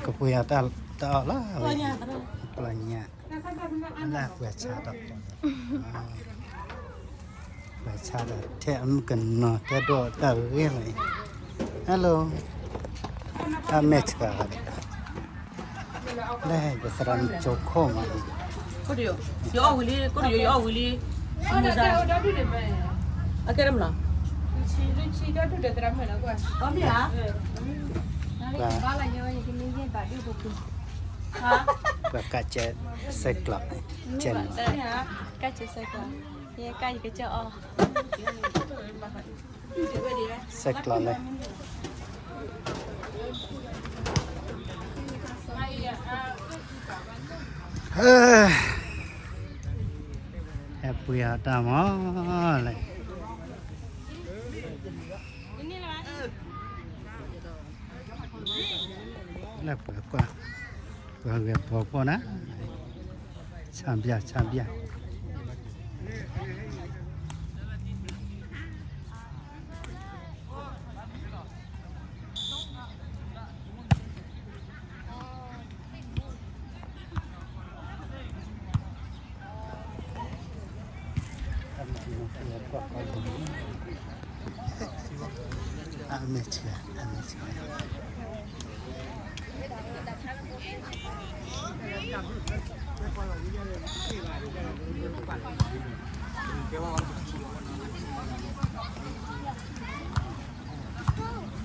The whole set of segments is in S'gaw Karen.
ကပှ့ၤအီၣ်တၢ်အီၣ်လီၤဝဲ, ပျၢ်ညၣ်, လၢပှၤဆါဒီး, ပှၤဆါဒီးထဲအမုၣ်ကနီၤတဲဒိၣ်တၢ်ဂ့ၢ်လီၤအံၤ, hello, အမဲာ်ဆှး, လၢယသရၣ်မုၣ်ကၠိခိၣ်မးအံၤ, ယအီၣ်ဝံၤလံ, ကိၣ်တယိယအီၣ်ဝံၤလံ, အကဲမလီၤ, ပှၤကးကဲစဲးကျီး, ကဲနီၤ, ကးကဲစဲးကျီး, ယကဲယကစၢ်အီၣ် စဲးကျီးလဲၣ်, ဟဲပှ့ၤအီၣ်တၢ်မးလဲၣ်, လၢပှၤကွၢ်, ပှၤဂဲၤပှၤကွၢ်နၤ, ဆါဘျါ ဆါဘျါ.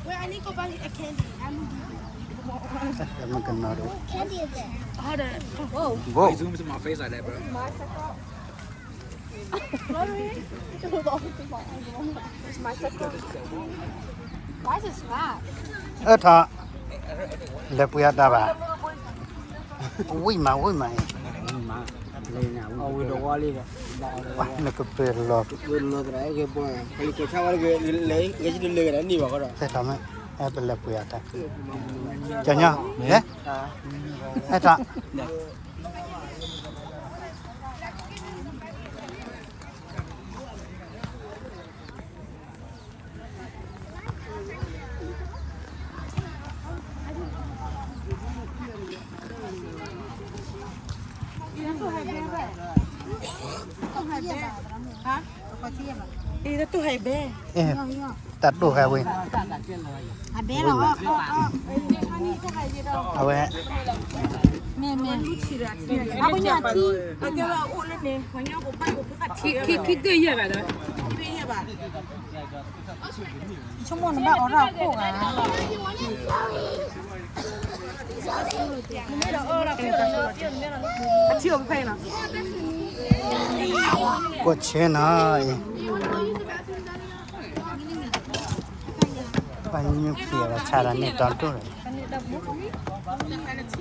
Wait, I need to go buy a candy. I'm hungry. Candy is there. How the, oh. Whoa. Why you zoom into my face like that, bro? It's my circle. Why is it snap? အၢထီၣ်, လဲၤပှ့ၤအီၣ်တၢ်ဘၣ်, ဝံၣ်မး ဝံၣ်မးအံၤ, ဝံၣ်မး, အဝံၣ်ဒီးဝါလံဒီး, နကပၢၤလီၤ, ပလဲၤပှ့ၤအီၣ်တၢ်, ကညီ, ဟဲပလဲၤပှ့ၤအီၣ်တၢ်, ကညီ, ဟဲ, ဟဲထီၣ်. တၢ်တိၢ်ဟဲဝဲ, အဝဲ, မ့ၢ်, မ့ၢ်, အကဲဝဲအိၣ်လၢန့ၣ်, ခံကယဲၢ်ဘၣ်ဒီး, ဆိကမိၣ်နဘၣ်အိးထီၣ်အခိၣ်ဂၤ, အထံအိၣ်ဖဲအံၤလီၤ, ကွၢ်ဆၢနၤအံၤ, ပှၤညိဖျဲးဒီးဆါဒီးန့ၢ်တီဒိၣ်လီၤ. ခိၣ်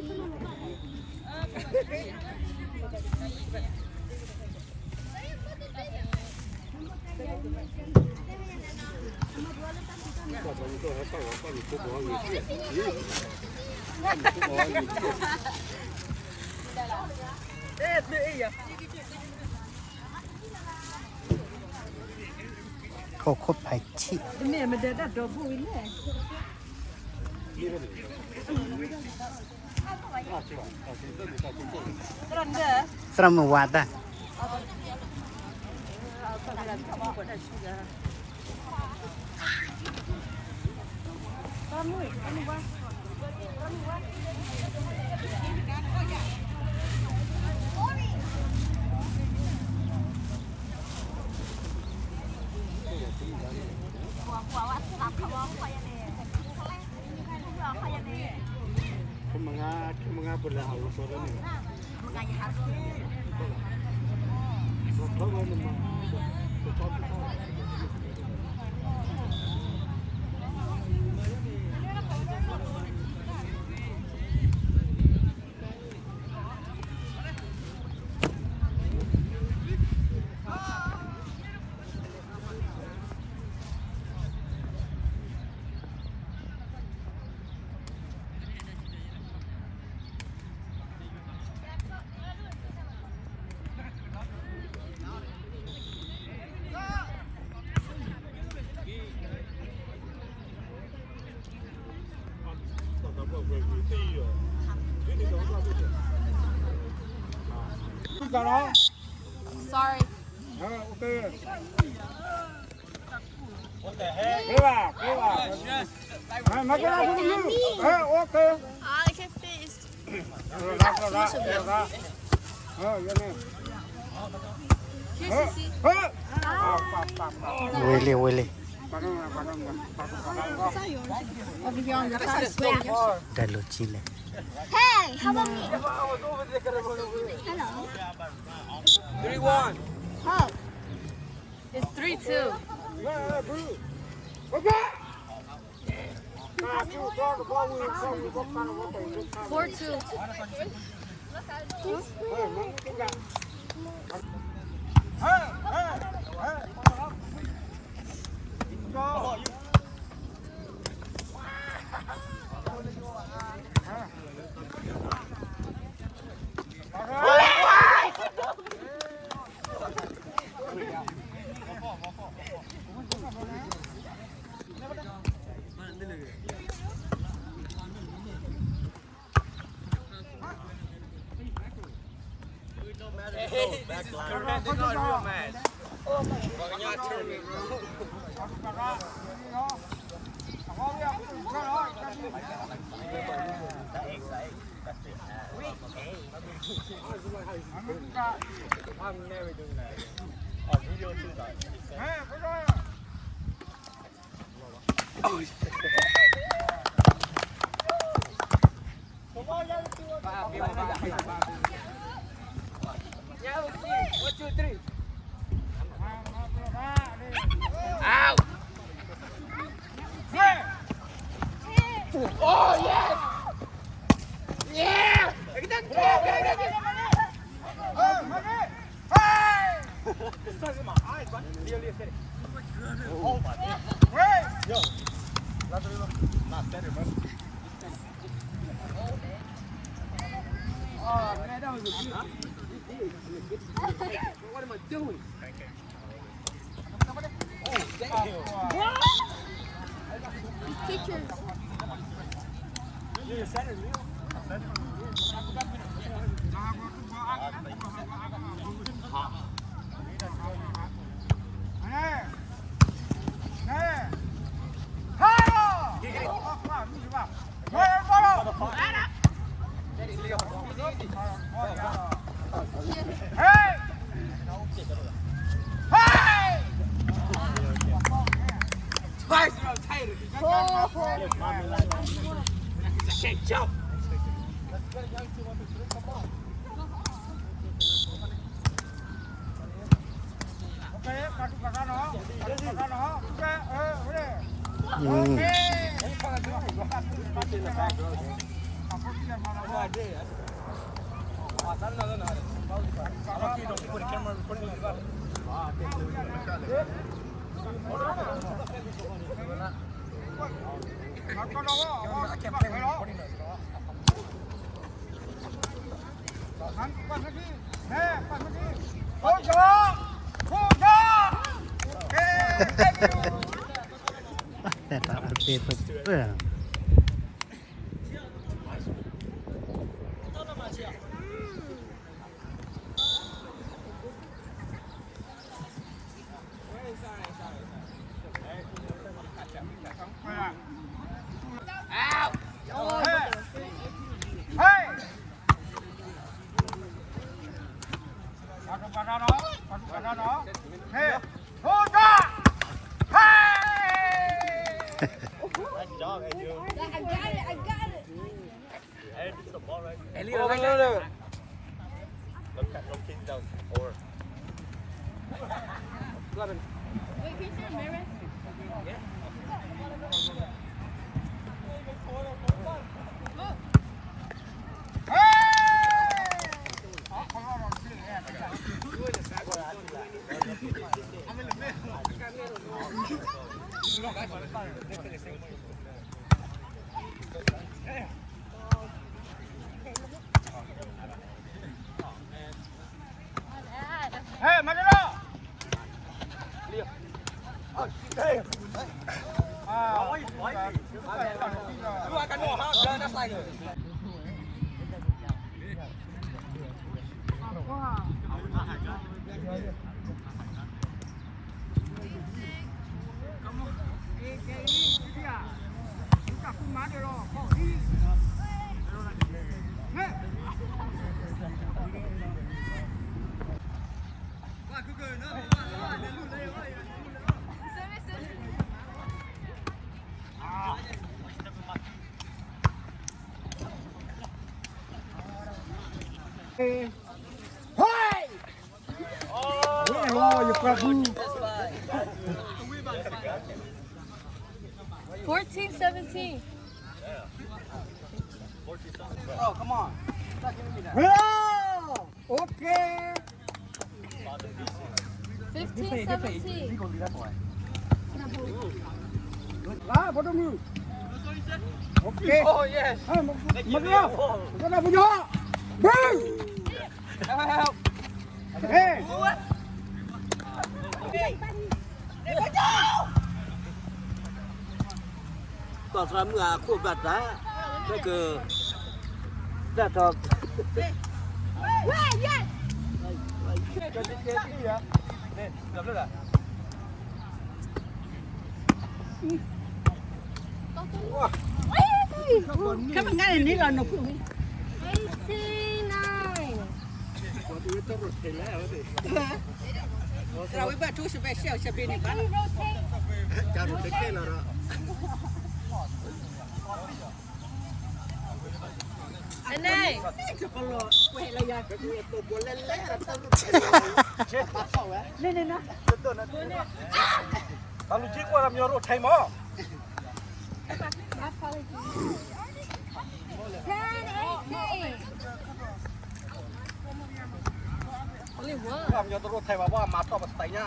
ခိၣ်ဖးဆံး, သရၣ်မုၣ်ဝၤတၢ်, Sorry. ဝ့ၢ်လံ ဝ့ၢ်လံ တၢ်လိၣ်ကံလဲၣ် Hey, how about me? Hello. Three one. Oh. It's three two. Four two. Hey, this is correct. This is not a real match. Fucking y'all turn me, bro. I'm never doing that. On video too, like, Out. Oh, yes. Yeah. Get that. Hey! It sucks in my eyes, but I can barely fit it. Oh my God. Yo. Not better, bro. Oh, man, that was a good, good, good. What am I doing? Oh, damn. Pictures. Hey! Hey! Twice, bro. Tighter. Shake, jump. Hey! I got it, I got it. Hey, this is the ball right here. Elio, right there. No, no, no. No, no, kick down. Over. Wait, can you see the mirror? Yeah. Hey! I'm in the middle. Hey, Maduro! Hey! Fourteen seventeen. Bro, come on. Stop giving me that. Bro! Okay. Fifteen seventeen. Lá, bottom move. Okay. Oh, yes. Hey, ma-, Thank you, ma-, Leo. Bro! Help, help, help. Hey. Hey. သီၣ်သရၣ်မုၣ်အခိၣ်ဘၣ်တၢ်, ဘၣ်တၢ်, ကဲ eighty-nine. အန့ၣ်, တၢ်လူၤက့ကွၢ်တၢ်မညီရိၣ်ထဲမး. Ten eighteen. ပှၤမညီတရိၣ်ထဲမး ပှၤမၤထီၣ်ပသးညါ.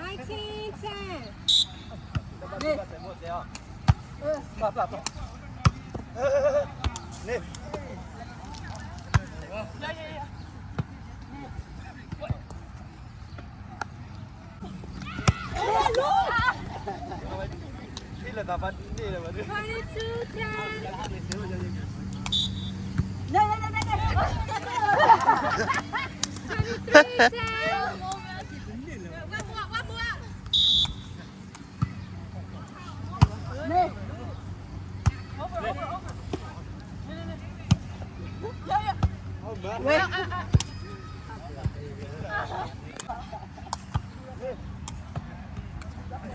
Nineteen ten. Twenty-two ten. Twenty-three ten.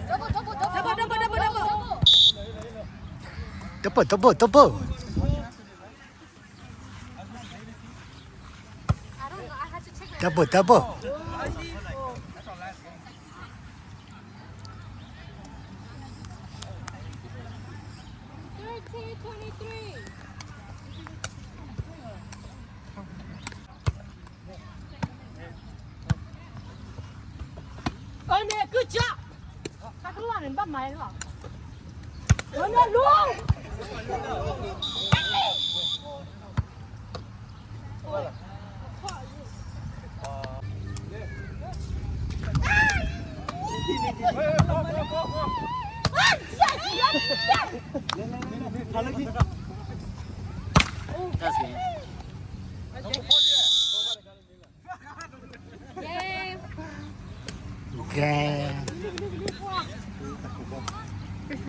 Double, double, double, double. Double, double, double. Double, double. Thirteen twenty-three. Ơ, nè, good job. Tao cứ lo này bắt mày lắm. Ơ, nè, luôn. Game. Game.